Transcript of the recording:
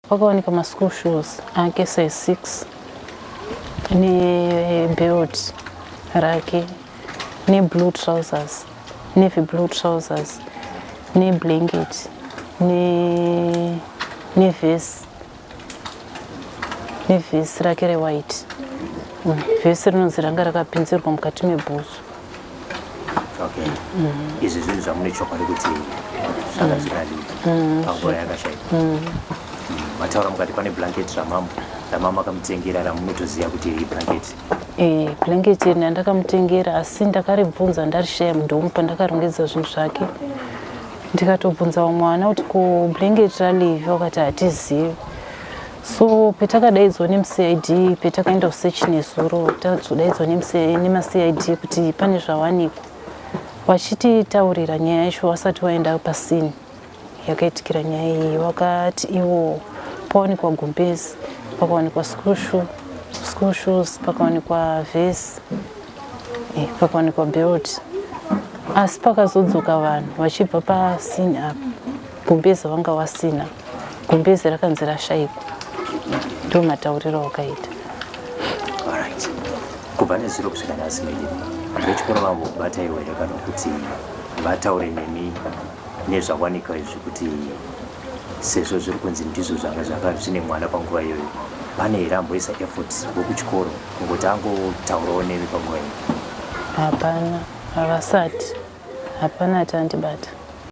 Pakawanikwa maschool shoes ake size 6 nebelt rake neblue trousers, navy blue trousers, neblanket, nevhesi, nevhesi rake rewhite. Vhesi rinonzi ranga rakapinzirwa mukati mebhutsu. Okay. Izvi zvinhu zvamune chokwadi kuti zvanga zvinali panguva yakashaika? Mataura mukati pane blanket ramambo ramama akamutengera ramunotoziva kuti iri blanket? Blanket iri ndandakamutengera, asi ndakaribvunza ndarishaya mudhomu pandakarongedza zvinhu zvake. Ndikatobvunza vamwe vana kuti ko blanket raLivi, vakati hatizivi. So petakadaidzwa nemuCID, petakaenda kusearch nezuro, tazodaidzwa nemaCID kuti pane zvawanikwa, vachititaurira nyaya yacho vasati vaenda pasini yakaitikira nyaya iyi, vakati ivo pawanikwa gumbezi, pakawanikwa school shoes, pakawanikwa vhesi, pakawanikwa belt. Asi pakazodzoka vanhu vachibva pasini apa, gumbezi vanga vasina, gumbezi rakanzi rashayikwa. Ndo matauriro wakaita. Alright, kubva nezuro kusvika nhasi, maidini, vechikoro vambobataiwo here kana kuti vataure nemi nezvawanika izvi, kuti sezvo zviri kunzi ndizvo zvanga zvaka zvine mwana panguva iyoyo, pane here amboisa effort wekuchikoro kungoti angotaurawo nemi panguva iyo? Hapana, havasati, hapana ati andibata.